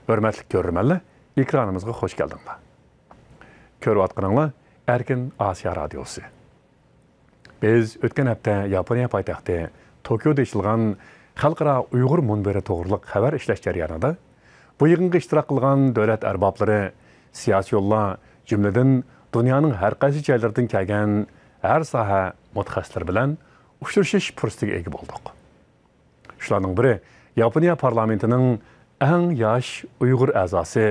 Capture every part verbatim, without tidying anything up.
ھۆرمەتلىك كۆرۈرمەنلەر، ئېكرانىمىزغا خوش كەلدىڭلار. كۆرۈۋاتقىنىڭلار ئەركىن ئاسىيا رادىيوسى. بىز ئۆتكەن ھەپتە ياپونىيە پايتەختى توكيودا ئېچىلغان خەلقئارا ئۇيغۇر مۇنبىرى توغرىلىق خەۋەر ئىشلەش جەريانىدا، بۇ يىغىنغا ئىشتىراك قىلغان دۆلەت ئەربابلىرى، سىياسىيونلار، جۈملىدىن دۇنيانىڭ ھەر قايسى جايلىرىدىن كەلگەن ھەر ساھە مۇتەخەسسىسلىرى بىلەن ئۇچرىشىش پۇرسىتىگە ئىگە بولدۇق. شۇلارنىڭ بىرى ياپونىيە پارلامېنتىنىڭ ئەڭ ياش ئۇيغۇر ئەزاسى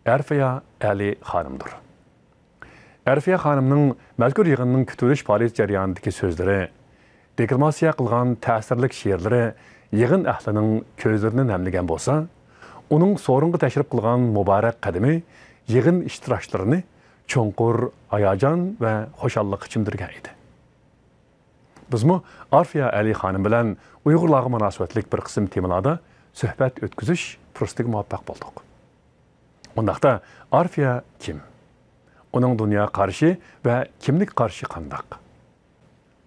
ئەرفىيا ئەلى خانىمدۇر. ئەرفىيە خانىمنىڭ مەزكۇر يىغىننىڭ كۈتۈۋېلىش پائالىيىتى جەريانىدىكى سۆزلىرى، دېكلاماتسىيە قىلغان تەسىرلىك شېئىرلىرى يىغىن ئەھلىنىڭ كۆزلىرىنى نەملىگەن بولسا، ئۇنىڭ سورۇنغا تەشرىپ قىلغان مۇبارەك قەدىمى يىغىن ئىشتىراكچىلىرىنى چوڭقۇر ھاياجان ۋە خۇشاللىققا چۆمدۈرگەن ئىدى. بىزمۇ ئارفىيە ئەلى خانىم بىلەن ئۇيغۇرلارغا مۇناسىۋەتلىك بىر قىسىم تېمىلاردا سۆھبەت ئۆتكۈزۈش پۇرسىتىگە مۇۋەپپەق بولدۇق. ئۇنداقتا ئارفىيە كىم؟ ئۇنىڭ دۇنيا قارىشى ۋە كىملىك قارىشى قانداق؟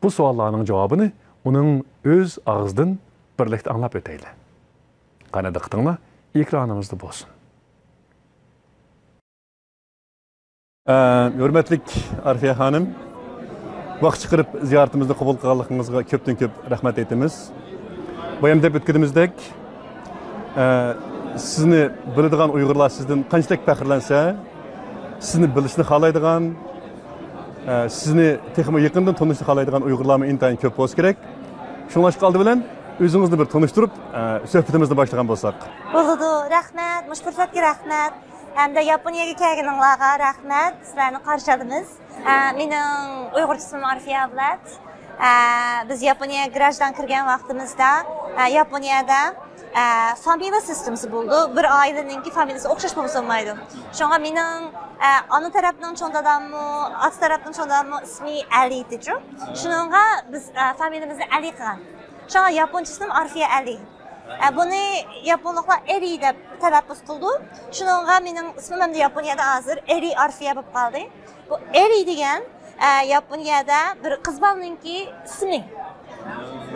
بۇ سوئاللارنىڭ جاۋابىنى ئۇنىڭ ئۆز ئاغزىدىن بىرلىكتە ئاڭلاپ ئۆتەيلى. قانا دىققىتىڭلار ئېكرانىمىزدا بولسۇن. ئە، ھۆرمەتلىك ئارفىيە خانىم، ۋاقىت چىقىرىپ زىيارىتىمىزنى قوبۇل قىلغانلىقىڭىزغا كۆپتىن كۆپ رەھمەت ئېيتىمىز. بايام دەپ ئۆتكىنىمىزدەك، ئە، سىزنى بىلىدىغان ئۇيغۇرلار سىزدىن قانچىلىك پەخىرلەنسە، سىزنى بىلىشنى خالايدىغان، ئە، سىزنى تېخىمۇ يېقىندىن تونۇشنى خالايدىغان ئۇيغۇرلارمۇ ئىنتايىن كۆپ بولسا كېرەك. شۇڭلاشقا ئالدى بىلەن ئۆزىڭىزنى بىر تونۇشتۇرۇپ، ئە، سۆھبىتىمىزنى باشلىغان بولساق. بولىدۇ، رەھمەت، مۇشۇ پۇرسەتكە رەھمەت. ھەمدە ياپونىيەگە كەلگىنىڭلارغا رەھمەت، سىلەرنى قارشى ئالىمىز. ئە، مېنىڭ ئۇيغۇرچە ئىسمىم ئارفىيە ئابلەت. ئە، بىز ياپونىيەگە گراژدان كىرگەن ۋاقتىمىزدا، ئە، ياپونىيەدە، ئە، فامىلە سىستېمىسى بولىدۇ. بىر ئائىلىنىڭكى فامىلىسى ئوخشاش بولمىسا بولمايدۇ. شۇڭا مېنىڭ، ئە، ئانا تەرەپنىڭ چوڭ داداممۇ، ئاتا تەرەپنىڭ چوڭ داداممۇ ئىسمى ئەلى ئىدىچۇ. شۇنىڭغا بىز، ئە، فامىلىمىزنى ئەلى قىلغان. شۇڭا ياپونچە ئىسمىم ئارفىيە ئەلى. ئە، بۇنى ياپونلۇقلار ئېرى دەپ تەلەپپۇز قىلىدۇ. شۇنىڭغا مېنىڭ ئىسمىم ئەمدى ياپونىيەدە ھازىر ئېرى ئارفىيە بولۇپ قالدى. بۇ ئېرى دېگەن، ئە، ياپونىيەدە بىر قىز بالىنىڭكى ئىسمى.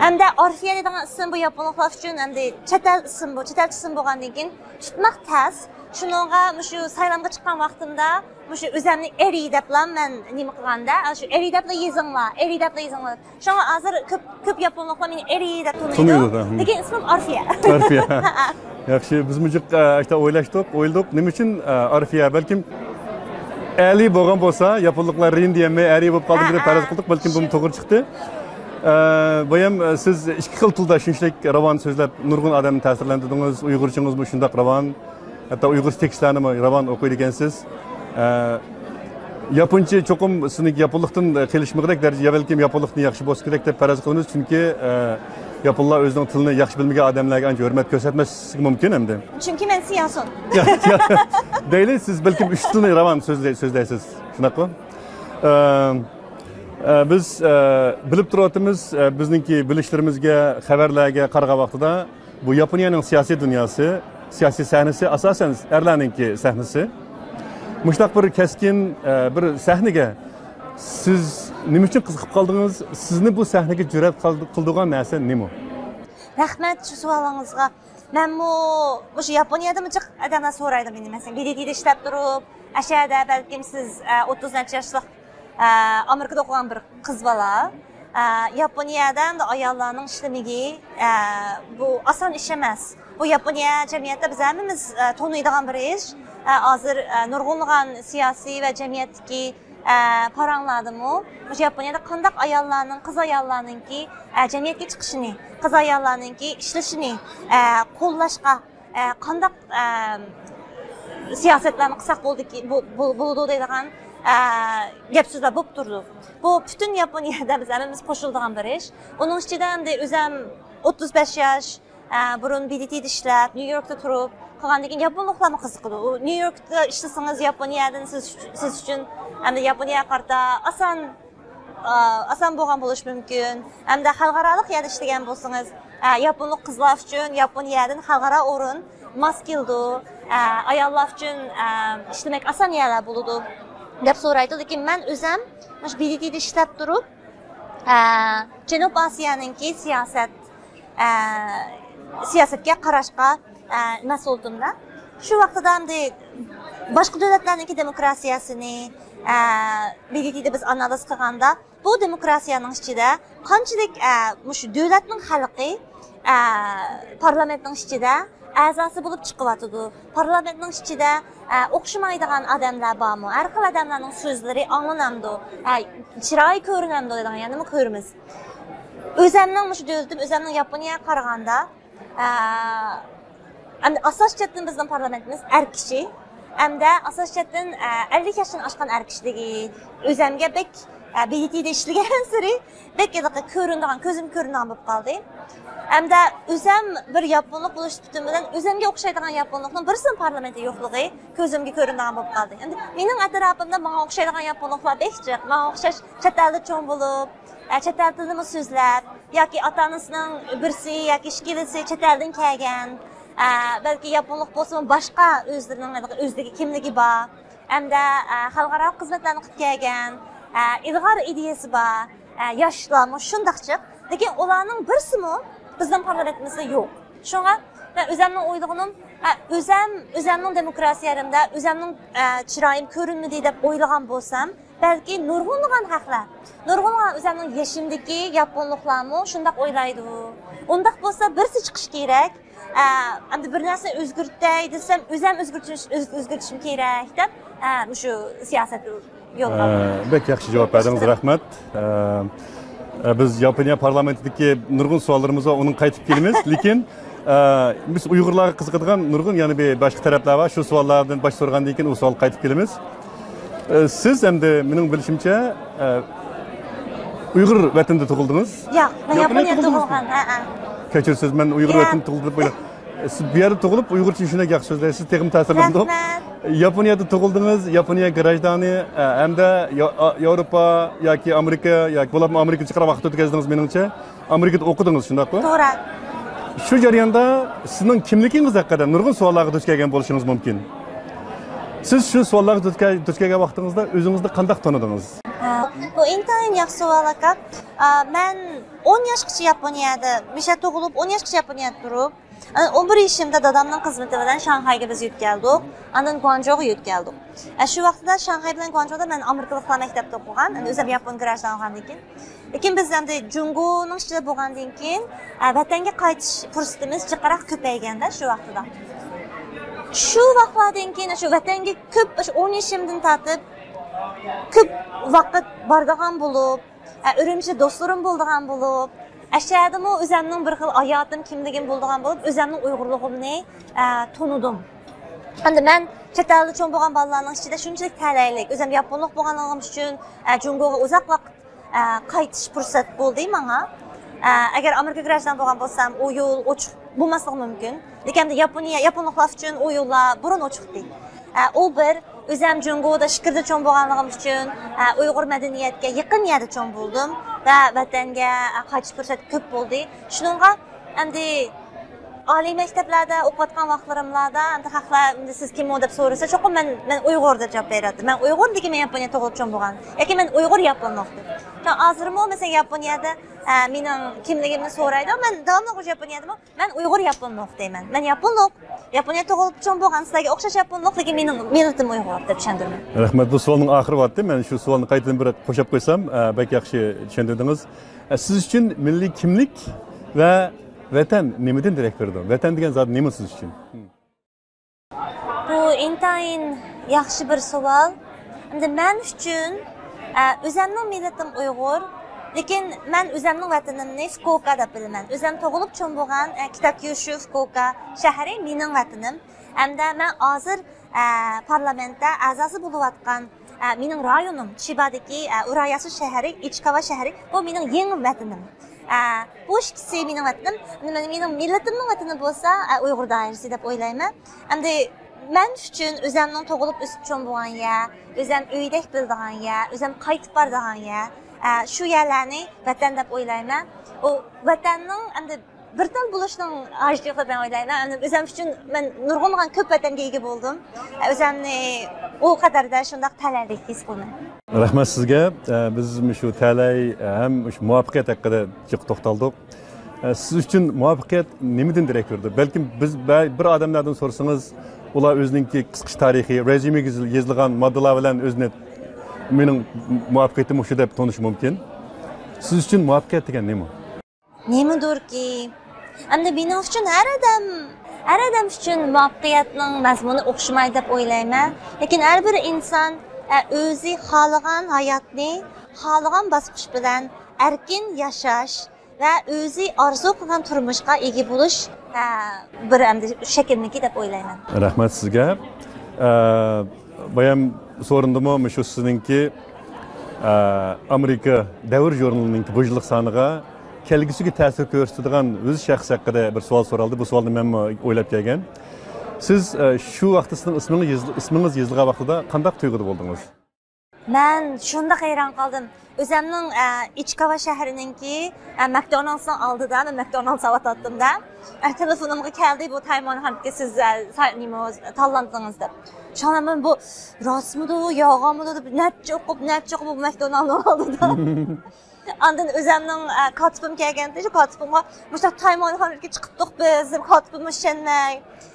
ھەمدە ئارفىيە دەيدىغان ئىسىم بۇ ياپونلۇقلار ئۈچۈن ئەمدى چەت ئەل ئىسىم بۇ، چەت ئەلچە ئىسىم بولغاندىن كېيىن تۇتماق تەس. شۇنىڭغا مۇشۇ سايلامغا چىققان ۋاقتىمدا مۇشۇ ئۆزەمنى ئېرى دەپلا مەن نېمە قىلغاندا، شۇ ئېرى دەپلا يېزىڭلار، ئېرى دەپلا يېزىڭلار. شۇڭا ھازىر كۆپ، كۆپ ياپونلۇقلار مېنى ئېرى دەپ تونۇيدۇ. تونۇيدۇ، ھە. لېكىن ئىسمىم ئارفىيە. ئارفىيە. ياخشى، بىزمۇ جىق، ئە، ئاشتا ئويلاشتۇق، ئويلىدۇق. نېمە ئۈچۈن، ئە، ئارفىيە؟ بەلكىم ئەلى بولغان بولسا، ياپونلۇقلار رېن دېيەلمەي، ئەرى بولۇپ قالدىم دەپ پەرەز قىلدۇق. بەلكىم بۇمۇ توغرا چىقتى. ئە، بايام، ئە، سىز ئىككى خىل تىلدا شۇنچىلىك راۋان سۆزلەپ، نۇرغۇن ئادەمنى تەسىرلەندۈردىڭىز. ئۇيغۇرچىڭىزمۇ شۇنداق راۋان. ھەتتا ئۇيغۇرچە تېكىستلەرنىمۇ راۋان ئوقۇيدىكەنسىز. ئە، ياپونچە چوقۇم سىزنىڭكى ياپونلۇقتىن قېلىشمىغۇدەك دەرىجىدە، يا بەلكىم ياپونلۇقتىن ياخشى بولسا كېرەك دەپ پەرەز قىلىمىز، چۈنكى، ئە، ياپونلار ئۆزىنىڭ تىلىنى ياخشى بىلمىگەن ئادەملەرگە ئانچە ھۆرمەت كۆرسەتمەسلىكى مۇمكىن ئەمدى. چۈنكى مەن سىياسىيون. دەيلى، سىز بەلكىم ئۈچ تىلنى راۋان سۆزلەي-، سۆزلەيسىز، شۇنداقمۇ؟ ئە، ئە، بىز، ئە، بىلىپ تۇرۇۋاتىمىز، ئە، بىزنىڭكى بىلىشلىرىمىزگە، خەۋەرلەرگە قارىغان ۋاقتىدا، بۇ ياپونىيەنىڭ سىياسىي دۇنياسى، سىياسىي سەھنىسى ئاساسەن ئەرلەرنىڭكى سەھنىسى. مۇشۇنداق بىر كەسكىن، ئە، بىر سەھنىگە سىز نېمە ئۈچۈن قىزىقىپ قالدىڭىز؟ سىزنى بۇ سەھنىگە جۈرئەت قىلدۇ-، قىلدۇرغان نەرسە نېمە؟ رەھمەت شۇ سوئالىڭىزغا. مەنمۇ مۇشۇ ياپونىيەدىمۇ جىق ئادەملەر سورايدۇ مېنى. مەسىلەن، بې دې تېدا ئىشلەپ تۇرۇپ، ئاشۇ يەردە بەلكىم سىز، ئە، ئوتتۇز نەچچە ياشلىق، ئە، ئامېرىكىدا ئوقۇغان بىر قىز بالا، ئە، ياپونىيەدە ئەمدى ئاياللارنىڭ ئىشلىمىكى، ئە، بۇ ئاسان ئىش ئەمەس. بۇ ياپونىيە جەمئىيەتتە بىز ھەممىمىز، ئە، تونۇيدىغان بىر ئىش. ئە، ھازىر، ئە، نۇرغۇنلىغان سىياسىي ۋە جەمئىيەتتىكى، ئە، پاراڭلاردىمۇ مۇشۇ ياپونىيەدە قانداق ئاياللارنىڭ، قىز ئاياللارنىڭكى، ئە، جەمئىيەتكە چىقىشىنى، قىز ئاياللارنىڭكى ئىشلىشىنى، ئە، قوللاشقا، ئە، قانداق، ئە، سىياسەتلەرنى قىلساق بولدىكى-، بو-، بو-، بولىدۇ دەيدىغان، ئە، گەپ سۆزلەر بولۇپ تۇرىدۇ. بۇ پۈتۈن ياپونىيەدە بىز ھەممىمىز قوشۇلىدىغان بىر ئىش. ئۇنىڭ ئىچىدە ئەمدى ئۆزەم ئوتتۇز بەش ياش، ئە، بۇرۇن بې دې تېدا ئىشلەپ، نيۇ يوركتا تۇرۇپ، قالغاندىن كېيىن ياپونلۇقلارمۇ قىزىقىدۇ. ئۇ نيۇ يوركتا ئىشلىسىڭىز، ياپونىيەدىن سىز، سىز ئۈچۈن، ئەمدى ياپونىيەگە قارىتا ئاسان، ئا، ئاسان بولغان بولۇشى مۇمكىن. ئەمدى خەلقئارالىق يەردە ئىشلىگەن بولسىڭىز، ئە، ياپونلۇق قىزلار ئۈچۈن ياپونىيەدىن خەلقئارا ئورۇن ماس كېلىدۇ. ئە، ئاياللار ئۈچۈن، ئە، ئىشلىمەك ئاسان يەرلەر بولىدۇ، دەپ سورايدۇ. لېكىن مەن ئۆزەم مۇشۇ بې دې تېدا ئىشلەپ تۇرۇپ، ئە، جەنۇب ئاسىيانىڭكى سىياسەت، ئە، سىياسەتكە قاراشقا، ئە، مەسئۇلدۇمدا. شۇ ۋاقتىدا ئەمدى باشقا دۆلەتلەرنىڭكى دېموكراتىيەسىنى، ئە، بى دى تىدە بىز ئانالىز قىلغاندا، بۇ دېموكراتىيەنىڭ ئىچىدە قانچىلىك، ئە، مۇشۇ دۆلەتنىڭ خەلقى، ئە، پارلامېنتنىڭ ئىچىدە ئەزاسى بولۇپ چىقىۋاتىدۇ. پارلامېنتنىڭ ئىچىدە، ئە، ئوخشىمايدىغان ئادەملەر بارمۇ؟ ھەر خىل ئادەملەرنىڭ سۆزلىرى ئاڭلىنامدۇ؟ ئە، چىرايى كۆرۈنەمدۇ دەيدىغان يەنىمۇ كۆرىمىز. ئۆزەمنىڭ مۇشۇ دۆلىتىم، ئۆزەمنىڭ ياپونىيەگە قارىغاندا، ئە، ئەمدى ئاساسىي جەھەتتىن بىزنىڭ پارلامېنتىمىز ئەر كىشى. ئەمدى ئاساسىي جەھەتتىن، ئە، ئەللىك ياشتىن ئاشقان ئەر كىشىلىكى ئۆزەمگە بەك، ئە، بى دى تىدە ئىشلىگەن سېرى بەك ھېلىقى كۆرۈنىدىغان، كۆزۈمگە كۆرۈنىدىغان بولۇپ قالدى. ئەمدى ئۆزەم بىر ياپونلۇق بولۇش سۈپىتىم بىلەن ئۆزەمگە ئوخشايدىغان ياپونلۇقنىڭ بىرسىمۇ پارلامېنتتا يوقلۇقى كۆزۈمگە كۆرۈنىدىغان بولۇپ قالدى. ئەمدى مېنىڭ ئەتراپىمدا ماڭا ئوخشايدىغان ياپونلۇقلار بەك جىق. ماڭا ئوخشاش چەت ئەلدە چوڭ بولۇپ، ئە، چەت ئەل تىلىمۇ سۆزلەپ، ياكى ئاتا-ئانىسىنىڭ بىرسى ياكى ئىككىلىسى چەت ئەلدىن كەلگەن، ئە، بەلكى ياپونلۇق بولسىمۇ، باشقا ئۆزلىرىنىڭ ئۆزىدىكى كىملىكى بار، ھەمدە، ئە، خەلقئارا خىزمەتلەرنى قىلىپ كەلگەن، ئە، ئىلغار ئىدىيەسى بار، ئە، ياشلارمۇ شۇنداق جىق. لېكىن ئۇلارنىڭ بىرسىمۇ بىزنىڭ پارلامېنتىمىزدا يوق. شۇڭا مەن ئۆزەمنىڭ ئويلىغىنىم، ئە، ئۆزەم، ئۆزەمنىڭ دېموكراتىيەمدە ئۆزەمنىڭ، ئە، چىرايىم كۆرۈنمىدى دەپ ئويلىغان بولسام، بەلكى نۇرغۇنلىغان خەقلەر، نۇرغۇنلىغان ئۆزەمنىڭ يېشىمدىكى ياپونلۇقلارمۇ شۇنداق ئويلايدۇ. ئۇنداق بولسا بىرسى چىقىشى كېرەك. ئە، ئەمدى بىر نەرسە ئۆزگەرتەي دېسەم، ئۆزەم ئۆزگەرتىش، ئۆز-، ئۆزگەرتىشىم كېرەك دەپ، ئە، مۇشۇ سىياسەت يولغا ئە، بەك ياخشى جاۋاب بەردىڭىز، رەھمەت. ئە، ئە، بىز ياپونىيە پارلامېنتىدىكى نۇرغۇن سوئاللىرىمىز بار، ئۇنىڭغا قايتىپ كېلىمىز. لېكىن، ئە، بىز ئۇيغۇرلارغا قىزىقىدىغان نۇرغۇن يەنە بىر باشقا تەرەپلەر بار. شۇ سوئاللاردىن باش سورىغاندىن كېيىن ئۇ سوئالغا قايتىپ كېلىمىز. ئە، سىز ئەمدى مېنىڭ بىلىشىمچە، ئە، ئۇيغۇر ۋەتىنىدە تۇغۇلدىڭىز؟ ياق، مەن ياپونىيەدە تۇغۇلدىڭىزمۇ؟ تۇغۇلغان. ھە، ھە. كەچۈرسىز، مەن ئۇيغۇر يا. ۋەتىنىدە تۇغۇلدۇم دەپ ئويلاپ. سىز بۇ يەردە تۇغۇلۇپ، ئۇيغۇرچە شۇنداق ياخشى سۆزلەيسىز، تېخىمۇ تەسىرلەندۇم. رەھمەت. ياپونىيەدە تۇغۇلدىڭىز، ياپونىيە گراژدانى، ئە، ھەمدە يا-، ئا-، ياۋروپا ياكى ئامېرىكا ياكى بولۇپمۇ ئامېرىكىدا جىقراق ۋاقىت ئۆتكۈزدىڭىز مېنىڭچە. ئامېرىكىدا ئوقۇدىڭىز، شۇنداققۇ؟ توغرا. شۇ جەرياندا سىزنىڭ كىملىكىڭىز ھەققىدە نۇرغۇن سوئاللارغا دۇچ كەلگەن بولۇشىڭىز مۇمكىن. سىز شۇ سوئاللارغا دۇچ كەل-، دۇچ كەلگەن ۋاقتىڭىزدا ئۆزىڭىزنى قانداق تونۇدىڭىز؟ ھە، بۇ ئىنتايىن ياخشى سوئال، ئاكا. ئا، مەن ئون ياشقىچە ياپونىيەدە، مۇشۇ يەردە تۇغۇلۇپ، ئون ياشقىچە ياپونىيەدە تۇرۇپ، ئا، ئون بىر يېشىمدا دادامنىڭ خىزمىتى بىلەن شاڭخەيگە بىز يۆتكەلدۇق. ئاندىن گۇاڭجۇغا يۆتكەلدۇق. ئە، شۇ ۋاقىتتا شاڭخەي بىلەن گۇاڭجۇدا مەن ئامېرىكىلىقلار مەكتەپتە ئوقۇغان، ئەمدى ئۆزۈم ياپون گراژدان بولغاندىن كېيىن. لېكىن بىز ئەمدى جۇڭگونىڭ ئىچىدە بولغاندىن كېيىن، ئە، ۋەتەنگە قايتىش پۇرسىتىمىز جىقراق كۆپەيگەندە شۇ ۋاقتىدا. شۇ ۋاقىتلاردىن كېيىن شۇ ۋەتەنگە كۆپ، شۇ ئون يېشىمدىن تارتىپ كۆپ ۋاقىت بارىدىغان بولۇپ، ئە، ئۈرۈمچىدە دوستلىرىم بولىدىغان بولۇپ، ئەشەدىمۇ ئۆزەمنىڭ بىر خىل ھاياتىم، كىملىكىم بولىدىغان بولۇپ، ئۆزەمنىڭ ئۇيغۇرلۇقۇمنى، ئە، تونۇدۇم. ئەمدى مەن چەت ئەلدە چوڭ بولغان بالىلارنىڭ ئىچىدە شۇنچىلىك تەلەيلىك، ئۆزەم ياپونلۇق بولغانلىقىم ئۈچۈن، ئە، جۇڭگوغا ئۇزاق ۋاقىت، ئە، قايتىش پۇرسەت بولدى ماڭا. ئە، ئەگەر ئامېرىكا گراژدان بولغان بولسام، ئۇ يول ئوچۇق بولماسلىقى مۇمكىن. لېكىن ئەمدى ياپونىيە، ياپونلۇقلار ئۈچۈن ئۇ يوللار بۇرۇن ئوچۇقتى. ئە، ئۇ بىر، ئۆزەم جۇڭگودا ئىچكىرىدە چوڭ بولغانلىقىم ئۈچۈن، ئە، ئۇيغۇر مەدەنىيەتكە يېقىن يەردە چوڭ بولدۇم ۋە ۋەتەنگە، ئە، قايتىش پۇرسەت كۆپ بولدى. شۇنىڭغا ئەمدى ئالىي مەكتەپلەردە ئوقۇۋاتقان ۋاقىتلىرىملاردا ئەمدى خەقلەر ئەمدى سىز كىمۇ دەپ سورىسا، چوقۇم مەن، مەن ئۇيغۇر دەپ جاۋاب بېرەتتىم. مەن ئۇيغۇر، لېكىن مەن ياپونىيەدە تۇغۇلۇپ چوڭ بولغان. ياكى مەن ئۇيغۇر ياپونلۇق دەپ. ھازىرمۇ مەسىلەن ياپونىيەدە، ئە، مېنىڭ كىملىكىمنى سورايدۇ. مەن داۋاملىق ياپونىيەدىمۇ مەن ئۇيغۇر ياپونلۇق دەيمەن. مەن ياپونلۇق. ياپونىيەدە تۇغۇلۇپ چوڭ بولغان، سىلەرگە ئوخشاش ياپونلۇق، لېكىن مېنىڭ مىللىتىم ئۇيغۇر دەپ چۈشەندۈرىمەن. رەھمەت، بۇ سوئالنىڭ ئاخىرى بارتتى. مەن شۇ سوئالنى قايتىدىن بىر قوشۇپ قويسام، ئە، بەك ياخشى چۈشەندۈردىڭىز. ئە، سىز ئۈچۈن مىللىي كىملىك ۋە ۋەتەن نېمىدىن دېرەك بېرىدۇ؟ ۋەتەن دېگەن زادى نېمە سىز ئۈچۈن؟ بۇ ئىنتايىن ياخشى بىر سوئال. ئەمدى مەن ئۈچۈن، ئە، ئۆزەمنىڭ مىللىتىم ئۇيغۇر، لېكىن مەن ئۆزەمنىڭ ۋەتىنىمنى فۇكۇئوكا دەپ بىلىمەن. ئۆزەم تۇغۇلۇپ چوڭ بولغان، ئە، كىتاكيۇشۇ فۇكۇئوكا شەھىرى مېنىڭ ۋەتىنىم. ھەمدە مەن ھازىر، ئە، پارلامېنتتا ئەزاسى بولۇۋاتقان، ئە، مېنىڭ رايونۇم چىبادىكى، ئە، ئۇراياسۇ شەھىرى، ئىچىكاۋا شەھىرى، بۇ مېنىڭ يېڭى ۋەتىنىم. ئە، بۇ ئىككىسى مېنىڭ ۋەتىنىم. مېنىڭ، مېنىڭ مىللىتىمنىڭ ۋەتىنى بولسا، ئە، ئۇيغۇر دائىرىسى دەپ ئويلايمەن. ئەمدى مەن ئۈچۈن ئۆزەمنىڭ تۇغۇلۇپ ئۆسۈپ چوڭ بولغان يەر، ئۆزەم ئۆيدەك بىلىدىغان يەر، ئۆزەم قايتىپ بارىدىغان يەر، ئە، شۇ يەرلەرنى ۋەتەن دەپ ئويلايمەن. ئۇ ۋەتەننىڭ ئەمدى بىر تال بولۇشنىڭ ھاجىتى يوق دەپ مەن ئويلايمەن. ئەمدى ئۆزەم ئۈچۈن مەن نۇرغۇنلىغان كۆپ ۋەتەنگە ئىگە بولدۇم. ئۆزەمنى ئۇ قەدەردە شۇنداق تەلەيلىك ھېس قىلىمەن. رەھمەت سىزگە. ئە، بىز مۇشۇ تەلەي، ئە، ھەم مۇشۇ مۇۋەپپەقىيەت ھەققىدە جىق توختالدۇق. سىز ئۈچۈن مۇۋەپپەقىيەت نېمىدىن دېرەك بېرىدۇ؟ بەلكىم بىز بە-، بىر ئادەملەردىن سورىسىڭىز، ئۇلار ئۆزىنىڭكى قىسقىچە تارىخى، رېزيۇمېگە يېزىل-، يېزىلغان ماددىلار بىلەن ئۆزىنى، مېنىڭ مۇۋەپپەقىيىتىم مۇشۇ دەپ تونۇشى مۇمكىن. سىز ئۈچۈن مۇۋەپپەقىيەت دېگەن نېمە؟ نېمىدۇركى؟ ئەمدى مېنىڭ ئۈچۈن ھەر ئادەم، ھەر ئادەم ئۈچۈن مۇۋەپپەقىيەتنىڭ مەزمۇنى ئوخشىمايدۇ دەپ ئويلايمەن. لېكىن ھەر بىر ئىنسان، ئە، ئۆزى خالىغان ھاياتنى خالىغان باسقۇچ بىلەن ئەركىن ياشاش ۋە ئۆزى ئارزۇ قىلغان تۇرمۇشقا ئىگە بولۇش، ئە، بىر ئەمدى شەكىلنىكى دەپ ئويلايمەن. رەھمەت سىزگە. ئە، بايام سورۇندىمۇ مۇشۇ سىزنىڭكى، ئە، ئامېرىكا دەۋر ژۇرنىلىنىڭكى بۇ يىللىق سانىغا كەلگۈسىگە تەسىر كۆرسىتىدىغان يۈز شەخس ھەققىدە بىر سوئال سورالدى. بۇ سوئالنى مەنمۇ ئويلاپ كەلگەن. سىز، ئە، شۇ ۋاقىتتا سىزنىڭ ئىسمىڭىز يېزىل-، ئىسمىڭىز يېزىلغان ۋاقتىدا قانداق تۇيغۇدا بولدىڭىز؟ مەن شۇنداق ھەيران قالدىم. ئۆزەمنىڭ، ئە، ئىچكاۋا شەھىرىنىڭكى، ئە، ماكدونالدسنىڭ ئالدىدا مەن ماكدونالدس ئەۋاتاتتىم-دە. ئە، تېلېفونۇمغا كەلدى، بۇ تايم ۋان ھانتكە سىز، ئە، سا-، نېمە، تاللاندىڭىز دەپ. شۇڭا مەن بۇ راستمىدۇ، يالغانمىدۇ دەپ نەچچە ئوقۇپ، نەچچە ئوقۇپ بۇ ماكدونالدنىڭ ئالدىدا. ئاندىن ئۆزەمنىڭ، ئە، كاتىپىم كەلگەندە، شۇ كاتىپىمغا مۇشۇنداق تايم ۋان ھانتكە چىقىپتۇق بىز دەپ، كاتىپىممۇ ئىشەنمەي.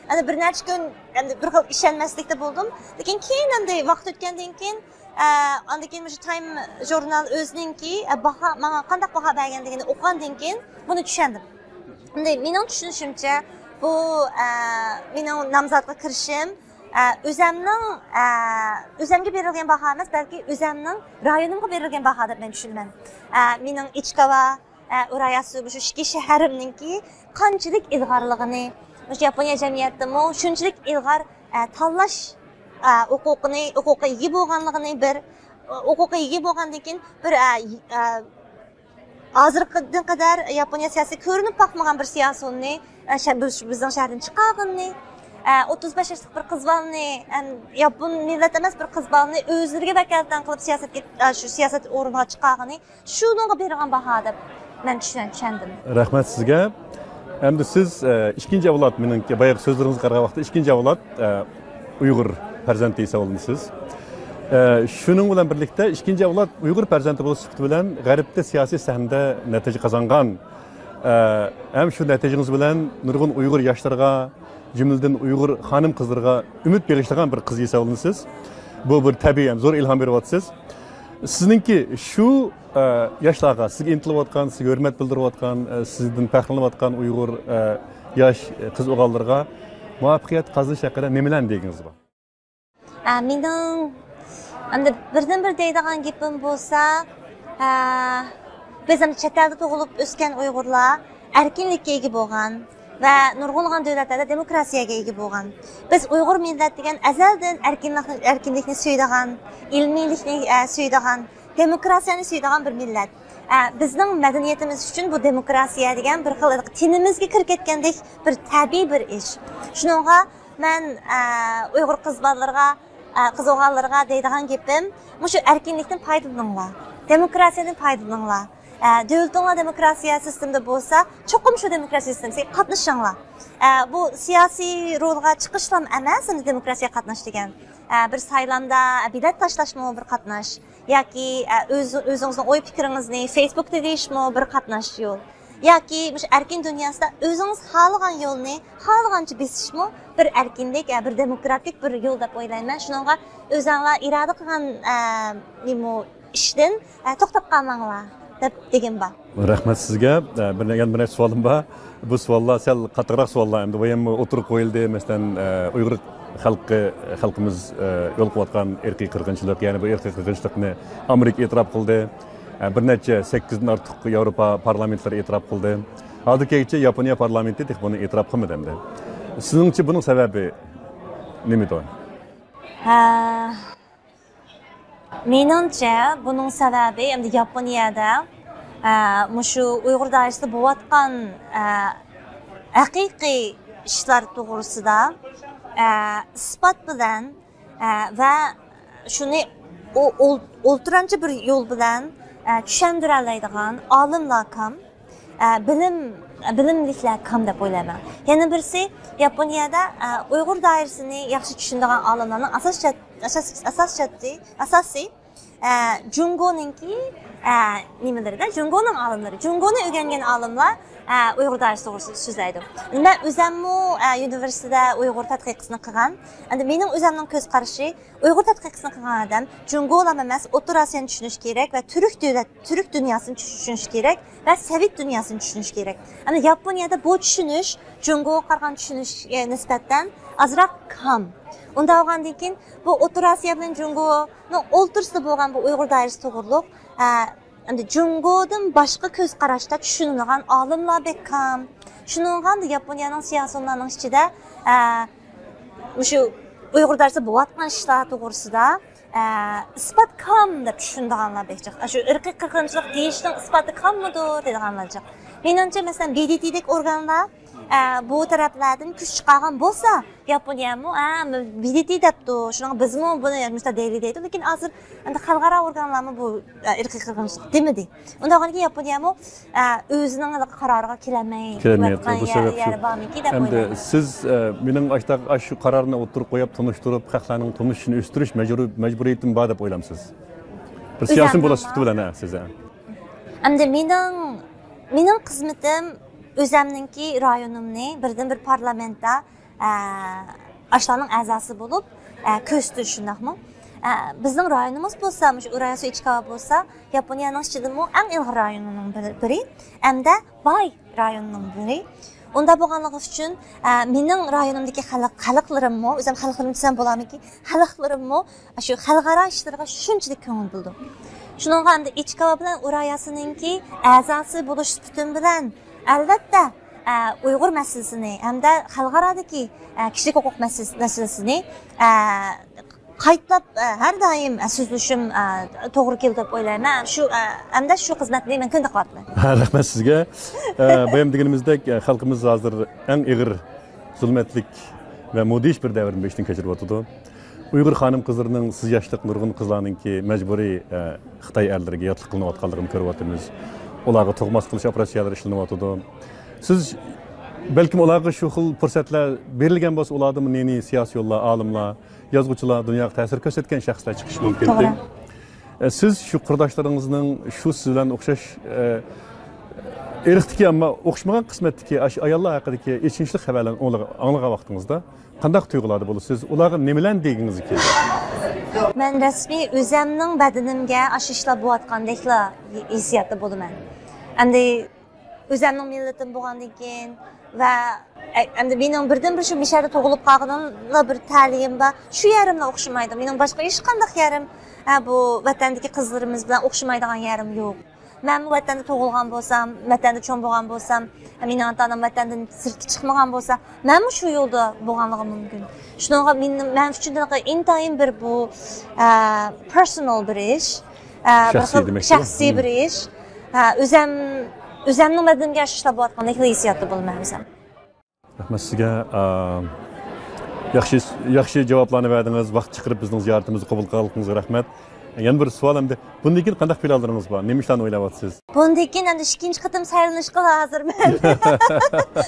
ئەنە بىر نەچچە كۈن، ئەمدى بىر خىل ئىشەنمەسلىكتە بولدۇم. لېكىن كېيىن ئەمدى ۋاقىت ئۆتكەندىن كېيىن، ئە، ئاندىن كېيىن مۇشۇ تايم ژۇرنال ئۆزىنىڭكى، ئە، باھا، ماڭا قانداق باھا بەرگەنلىكىنى ئوقۇغاندىن كېيىن بۇنى چۈشەندىم. ئەمدى مېنىڭ چۈشىنىشىمچە، بۇ، ئە، مېنىڭ نامزاتقا كىرىشىم، ئە، ئۆزەمنىڭ، ئە، ئۆزەمگە بېرىلگەن باھا ئەمەس، بەلكى ئۆزەمنىڭ رايونۇمغا بېرىلگەن باھا دەپ مەن چۈشىنىمەن. ئە، مېنىڭ ئىچكاۋا، ئە، ئۇراياسۇ، مۇشۇ ئىككى شەھىرىمنىڭكى قانچىلىك ئىلغارلىقىنى، مۇشۇ ياپونىيە جەمئىيەتتىمۇ شۇنچىلىك ئىلغار، ئە، تاللاش، ئە، ھوقۇقىنى، ھوقۇققا ئىگە بولغانلىقىنى بىر، ھوقۇققا ئىگە بولغاندىن كېيىن بىر، ئە، ئە، ھازىرغا قەدەر ياپونىيە سىياسىي كۆرۈنۈپ باقمىغان بىر سىياسىيوننى، ئە، شە-، بىز-، بىزنىڭ شەھەردىن چىقارغىنىنى، ئە، ئوتتۇز بەش ياشلىق بىر قىز بالىنى، ئەم، ياپون مىللەت ئەمەس، بىر قىز بالىنى ئۆزلىرىگە ۋەكالىتەن قىلىپ سىياسەتكە، ئە، شۇ سىياسەت ئورنىغا چىقارغىنى، شۇنىڭغا بېرىلگەن باھا دەپ مەن چۈشەن-، چۈشەندىم. رەھمەت سىزگە. ئەمدى سىز، ئە، ئىككىنچى ئەۋلاد، مېنىڭكى بايىقى سۆزلىرىڭىزگە قارىغان ۋاقىتتا ئىككىنچى ئەۋلاد، ئە، ئۇيغۇر پەرزەنتى ھېسابلىنىسىز. ئە، شۇنىڭ بىلەن بىرلىكتە ئىككىنچى ئەۋلاد ئۇيغۇر پەرزەنتى بولۇش سۈپىتى بىلەن غەربتە سىياسىي سەھنىدە نەتىجە قازانغان، ئە، ھەم شۇ نەتىجىڭىز بىلەن نۇرغۇن ئۇيغۇر ياشلىرىغا، جۈملىدىن ئۇيغۇر خانىم-قىزلىرىغا ئۈمىد بېغىشلىغان بىر قىز ھېسابلىنىسىز. بۇ بىر تەبىئىي ھەم زور ئىلھام بېرىۋاتىسىز. سىزنىڭكى شۇ، ئە، ياشلارغا، سىزگە ئىنتىلىۋاتقان، سىزگە ھۆرمەت بىلدۈرۈۋاتقان، ئە، سىزدىن پەخىرلىنىۋاتقان ئۇيغۇر، ئە، ياش قىز-ئوغۇللىرىغا مۇۋەپپەقىيەت قازىنىش ھەققىدە نېمىلەرنى دېگىڭىز بار؟ ئە، مېنىڭ ئەمدى بىردىنبىر دەيدىغان گېپىم بولسا، ئە، بىز ئەمدى چەت ئەلدە تۇغۇلۇپ ئۆسكەن ئۇيغۇرلار ئەركىنلىككە ئىگە بولغان ۋە نۇرغۇنلىغان دۆلەتلەردە دېموكراتىيەگە ئىگە بولغان. بىز ئۇيغۇر مىللەت دېگەن ئەزەلدىن ئەركىنلىكنى، ئەركىنلىكنى سۆيىدىغان، ئىلمىيلىكنى، ئە، سۆيىدىغان، دېموكراتىيەنى سۆيىدىغان بىر مىللەت. ئە، بىزنىڭ مەدەنىيىتىمىز ئۈچۈن بۇ دېموكراتىيە دېگەن بىر خىل تېنىمىزگە كىرىپ كەتكەندەك بىر تەبىئىي بىر ئىش. شۇنىڭغا مەن، ئە، ئۇيغۇر قىز بالىلىرىغا، ئە، قىز ئوغۇللىرىغا دەيدىغان گېپىم، مۇشۇ ئەركىنلىكتىن پايدىلىنىڭلار، دېموكراتىيەدىن پايدىلىنىڭلار. ئە، دۆلىتىڭلار دېموكراتىيە سىستېمىدا بولسا، چوقۇم شۇ دېموكراتىيە سىستېمىسىگە قاتنىشىڭلار. ئە، بۇ سىياسىي رولغا چىقىشلام ئەمەس، ئەمدى دېموكراتىيەگە قاتناش دېگەن. ئە، بىر سايلامدا بېلەت تاشلاشمۇ بىر قاتناش. ياكى، ئە، ئۆز-، ئۆزىڭىزنىڭ ئوي پىكرىڭىزنى فېيسبۇكتا دېيىشمۇ بىر قاتناش يول. ياكى مۇشۇ ئەركىن دۇنياسىدا ئۆزىڭىز خالىغان يولنى خالىغانچە بېسىشمۇ بىر ئەركىنلىك، ئە، بىر دېموكراتىك بىر يول دەپ ئويلايمەن. شۇنىڭغا ئۆزەڭلار ئىرادە قىلغان، ئە، نېمە ئىشتىن، ئە، توختاپ قالماڭلار دەپ دېگۈم بار. رەھمەت سىزگە. ئە، بىر، يەنە بىر نەچچە سوئالىم بار. بۇ سوئاللار سەل قاتتىقراق سوئاللار ئەمدى. بۇ يەنە ئوتتۇرىغا قويۇلدى. مەسىلەن، ئە، ئۇيغۇر خەلقى، خەلقىمىز، ئە، يولغا قويۇۋاتقان ئىرقىي قىرغىنچىلىق، يەنى بۇ ئىرقىي قىرغىنچىلىقنى ئامېرىكا ئېتىراپ قىلدى. ئە، بىر نەچچە، سەككىزدىن ئارتۇق ياۋروپا پارلامېنتلىرى ئېتىراپ قىلدى. ھازىرغىچە ياپونىيە پارلامېنتى تېخى بۇنى ئېتىراپ قىلمىدى ئەمدى. سىزنىڭچە بۇنىڭ سەۋەبى نېمىدۇ؟ ھە، مېنىڭچە، بۇنىڭ سەۋەبى ئەمدى ياپونىيەدە، ئە، مۇشۇ ئۇيغۇر دائىرىسىدە بولۇۋاتقان، ئە، ھەقىقىي ئىشلار توغرىسىدا، ئە، ئىسپات بىلەن، ئە، ۋە شۇنى ئو-، ئول-، ئولتۇرانچە بىر يول بىلەن، ئە، چۈشەندۈرەلەيدىغان ئالىملار كام. ئە، بىلىم، بىلىملىكلەر كام دەپ ئويلايمەن. يەنە بىرسى، ياپونىيەدە، ئە، ئۇيغۇر دائىرىسىنى ياخشى چۈشىنىدىغان ئالىملارنىڭ ئاساس جەت-، ئاساس، ئاساس جەتتى، ئاساسى، ئە، جۇڭگونىڭكى، ئە، نېمىلىرىدە، جۇڭگونىڭ ئالىملىرى، جۇڭگونى ئۆگەنگەن ئالىملار، ئە، ئۇيغۇر دائىرىسى توغرىسىدا سۆزلەيدۇ. مەن ئۆزەممۇ، ئە، ئۇنىۋېرسىتېتتا ئۇيغۇر تەتقىقاتىنى قىلغان. ئەمدى مېنىڭ ئۆزەمنىڭ كۆز قارىشى، ئۇيغۇر تەتقىقاتىنى قىلغان ئادەم جۇڭگولام ئەمەس، ئوتتۇرا ئاسىيانى چۈشىنىش كېرەك ۋە تۈرك دۆلەت، تۈرك دۇنياسىنى چۈشىنىش كېرەك ۋە سوۋېت دۇنياسىنى چۈشىنىش كېرەك. ئەمدى ياپونىيەدە بۇ چۈشىنىش جۇڭگوغا قارىغان چۈشىنىشكە نىسبەتەن ئازراق كام. ئۇنداق بولغاندىن كېيىن بۇ ئوتتۇرا ئاسىيا بىلەن جۇڭگونىڭ ئوتتۇرىسىدا بولغان بۇ ئۇيغۇر دائىرىسى توغرۇلۇق، ئە، ئەمدى جۇڭگودىن باشقا كۆز قاراشتا چۈشىنىدىغان ئالىملار بەك كام. شۇنىڭغا ئەمدى ياپونىيەنىڭ سىياسىيونلارنىڭ ئىچىدە، ئە، مۇشۇ ئۇيغۇر دائىرىسىدا بولۇۋاتقان ئىشلار توغرىسىدا، ئە، ئىسپات كام دەپ چۈشىنىدىغانلار بەك جىق. شۇ ئىرقىي قىرغىنچىلىق دېيىشنىڭ ئىسپاتى كاممىدۇ دەيدىغانلار جىق. مېنىڭچە، مەسىلەن، بې دې تېدەك ئورگانلار، ئە، بۇ تەرەپلەردىن كۈچ چىقارغان بولسا، ياپونىيەمۇ، ئە، بې دې تې دەپتۇ، شۇنىڭغا بىزمۇ بۇنى مۇشۇنداق دەيلى دەيدۇ. لېكىن ھازىر ئەمدى خەلقئارا ئورگانلارمۇ بۇ، ئە، ئىرقىي قىرغىنچىلىق دېمىدى. ئۇنداق بولغاندىكىن ياپونىيەمۇ، ئە، ئۆزىنىڭ قارارىغا كېلەلمەي كېلەلمەيۋاتقان يەر، يەر بارمىكىن دەپ ئويلايمەن. ئەمدى سىز، ئە، مېنىڭ ئاشتاق ئاشۇ قارارنى ئوتتۇرىغا قويۇپ، تونۇشتۇرۇپ، خەقلەرنىڭ تونۇشۇشىنى ئۆستۈرۈش مەجبۇرىي-، مەجبۇرىيىتىم بار دەپ ئويلامسىز؟ بىر سىياسىي بولاش سۈپىتى بىلەن، ھە، سىز، ھە. ئەمدى مېنىڭ، مېنىڭ خىزمىتىم ئۆزەمنىڭكى رايونۇمنى بىردىنبىر پارلامېنتتا، ئە، ئاشۇلارنىڭ ئەزاسى بولۇپ، ئە، كۆرسىتىش، شۇنداقمۇ؟ ئە، بىزنىڭ رايونىمىز بولسا، مۇشۇ ئۇراياسۇ ئىچىكاۋا بولسا، ياپونىيەنىڭ ئىچىدىمۇ ئەڭ ئىلغار رايونىنىڭ بىرى، بىرى، ئەمدى باي رايوننىڭ بىرى. ئۇنداق بولغانلىقى ئۈچۈن، ئە، مېنىڭ رايونۇمدىكى خەلق، خەلقلىرىممۇ، ئۆزۈم خەلقلىرىم دېسەم بولارمىكىن؟ خەلقلىرىممۇ شۇ خەلقئارا ئىشلىرىغا شۇنچىلىك كۆڭۈل بۆلىدۇ. شۇنىڭغا ئەمدى ئىچىكاۋا بىلەن ئۇراياسىنىڭكى ئەزاسى بولۇش سۈپىتىم بىلەن، ئەلۋەتتە، ئە، ئۇيغۇر مەسىلىسىنى ھەمدە خەلقئارادىكى، ئە، كىشىلىك ھوقۇق مەسىلىسى-، مەسىلىسىنى، ئە، قايتىلاپ، ئە، ھەر دائىم، ئە، سۆزلىشىم، ئە، توغرا كېلىدۇ دەپ ئويلايمەن. شۇ، ئە، ئەمدى شۇ خىزمەتنى مەن كۈندە قىلىۋاتىمەن. ھە، رەھمەت سىزگە. ئە، بايام دېگىنىمىزدەك، ئە، خەلقىمىز ھازىر ئەڭ ئېغىر زۇلمەتلىك ۋە مۇدھىش بىر دەۋرنى بېشىدىن كەچۈرۈۋاتىدۇ. ئۇيغۇر خانىم-قىزلىرىنىڭ سىز ياشلىق نۇرغۇن قىزلارنىڭكى مەجبۇرىي، ئە، خىتاي ئەرلىرىگە ياتلىق قىلىنىۋاتقانلىقىنى كۆرۈۋاتىمىز. ئۇلارغا تۇغماس قىلىش ئوپېراتسىيەلىرى ئىشلىنىۋاتىدۇ. سىز بەلكىم ئۇلارغا شۇ خىل پۇرسەتلەر بېرىلگەن بولسا، ئۇلاردىمۇ نى-نى سىياسىيونلار، ئالىملار، يازغۇچىلار، دۇنياغا تەسىر كۆرسەتكەن شەخسلەر چىقىشى مۇمكىن. توغرا. ئە، سىز شۇ قۇرداشلىرىڭىزنىڭ شۇ سىز بىلەن ئوخشاش، ئە، ئىرقتىكى، ئەمما ئوخشىمىغان قىسمەتتىكى ئاشۇ ئاياللار ھەققىدىكى ئېچىنىشلىق خەۋەرلەرنى ئاڭلىغان ۋاقتىڭىزدا قانداق تۇيغۇلاردا بولىسىز؟ ئۇلارغا نېمىلەرنى دېگىڭىز كېلىدۇ؟ مەن رەسمىي ئۆزەمنىڭ بەدىنىمگە ئاشۇ ئىشلار بولۇۋاتقاندەكلا ھېسسىياتتا بولىمەن. ئەمدى ئۆزەمنىڭ مىللىتىم بولغاندىن كېيىن ۋە ئە-، ئەمدى مېنىڭ بىردىنبىر شۇ مىشەدە تۇغۇلۇپ قالغىنىملا بىر تەلىيىم بار. شۇ يېرىملا ئوخشىمايدۇ. مېنىڭ باشقا ھېچقانداق يېرىم، ئە، بۇ ۋەتەندىكى قىزلىرىمىز بىلەن ئوخشىمايدىغان يېرىم يوق. مەنمۇ ۋەتەندە تۇغۇلغان بولسام، ۋەتەندە چوڭ بولغان بولسام، مېنىڭ ئاتا-ئانام ۋەتەندىن سىرتقا چىقمىغان بولسا، مەنمۇ شۇ يولدا بولغانلىقىم مۇمكىن. شۇنىڭغا مېن-، مەن ئۈچۈن ئىنتايىن بىر بۇ، ئە، پېرسونال بىر ئىش، ئە، بىر شەخسىي خىل دېمەكچى. شەخسىي بىر ئىش. ئە، ئۆزەم، ئۆزەمنىڭ بەدىنىمگە ئاشۇ ئىشلار بولۇۋاتقاندەك ھېسسىياتتا بولىمەن ئۆزەم. رەھمەت سىزگە. ئا، ياخشى، ياخشى جاۋابلارنى بەردىڭىز. ۋاقىت چىقىرىپ بىزنىڭ زىيارىتىمىزنى قوبۇل قىلغانلىقىڭىزغا رەھمەت. يەنە بىر سوئال ئەمدى. بۇندىن كېيىن قانداق پىلانلىرىڭىز بار؟ نېمە ئىشلارنى ئويلاۋاتىسىز؟ بۇندىن كېيىن ئەمدى ئىككىنچى قېتىم سايلىنىشقا ھازىرمەن.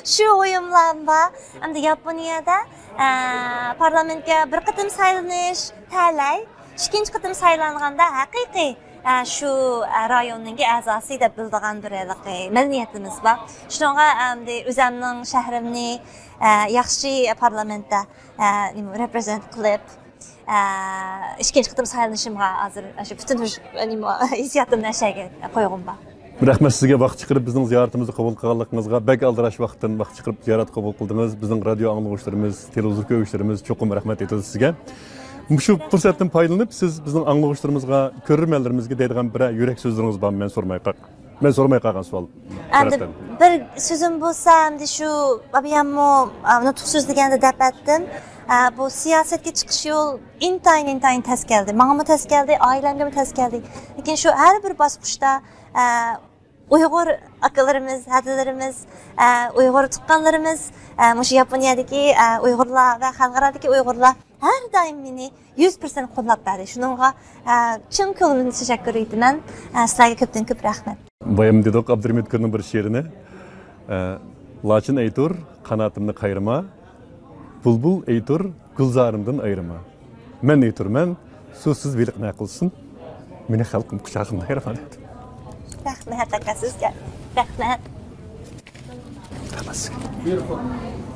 شۇ ئويۇملارمۇ بار. ئەمدى ياپونىيەدە، ئە، پارلامېنتكە بىر قېتىم سايلىنىش تەلەي. ئىككىنچى قېتىم سايلانغاندا ھەقىقىي، ئە، شۇ، ئە، رايوننىڭكى ئەزاسى دەپ بىلىدىغان بىر ھېلىقى مەدەنىيىتىمىز بار. شۇنىڭغا ئەمدى ئۆزەمنىڭ شەھىرىمنى، ئە، ياخشى پارلامېنتتا، ئە، نېمە، رېپرېزېنت قىلىپ، ئە، ئىككىنچى قېتىم سايلىنىشىمغا ھازىر شۇ پۈتۈن، نېمە، ھېسسىياتىمنى ئەشەگە قويغۇم بار. رەھمەت سىزگە ۋاقىت چىقىرىپ بىزنىڭ زىيارىتىمىزنى قوبۇل قىلغانلىقىڭىزغا، بەك ئالدىراش ۋاقىتتىن ۋاقىت چىقىرىپ زىيارەت قوبۇل قىلدىڭىز. بىزنىڭ رادىيو ئاڭلىغۇچىلىرىمىز، تېلېۋىزور كۆرگۈچىلىرىمىز چوقۇم رەھمەت ئېيتىدۇ سىزگە. مۇشۇ پۇرسەتتىن پايدىلىنىپ، سىز بىزنىڭ ئاڭلىغۇچىلىرىمىزغا، كۆرۈرمەنلىرىمىزگە دەيدىغان بىرەر يۈرەك سۆزلىرىڭىز بارمۇ؟ مەن سورىماي قال-، مەن سورىماي قالغان سوئال ئەمدى تەرەپتىن. بىر سۆزۈم بولسا، ئەمدى شۇ بابىياممۇ، ئە، نۇتۇق سۆزلىگەندە دەپ ئەتتىم. ئە، بۇ سىياسەتكە چىقىش يول ئىنتايىن، ئىنتايىن تەس كەلدى. ماڭىمۇ تەس كەلدى، ئائىلەمگىمۇ تەس كەلدى. لېكىن شۇ ھەر بىر باسقۇچتا، ئە، ئۇيغۇر ئاكىلىرىمىز، ھەدىلىرىمىز، ئە، ئۇيغۇر تۇغقانلىرىمىز، ئە، مۇشۇ ياپونىيەدىكى، ئە، ئۇيغۇرلار ۋە خەلقئارادىكى ئۇيغۇرلار ھەر دائىم مېنى يۈز پىرسەنت قوللاپ بەردى. شۇنىڭغا، ئە، چىن كۆڭلۈمدىن تەشەككۈر ئېيتىمەن. ئە، سىلەرگە كۆپتىن كۆپ رەھمەت. بايام دېدۇق ئابدۇرېھىم ئۆتكۈرنىڭ بىر شېئىرىنى، ئە، لاچىن ئېيتۇر، قاناتىمنى قايرىما، بۇلبۇل ئېيتۇر، گۈلزارىمدىن ئايرىما. مەن ئېيتۇرمەن، سۇسىز بېلىق نە قىلسۇن، مېنى خەلقىم قۇچاغىندا ئايرىما دەيدۇ. رەھمەت ئاكا سىزگە. رەھمەت. بۇيرۇڭ.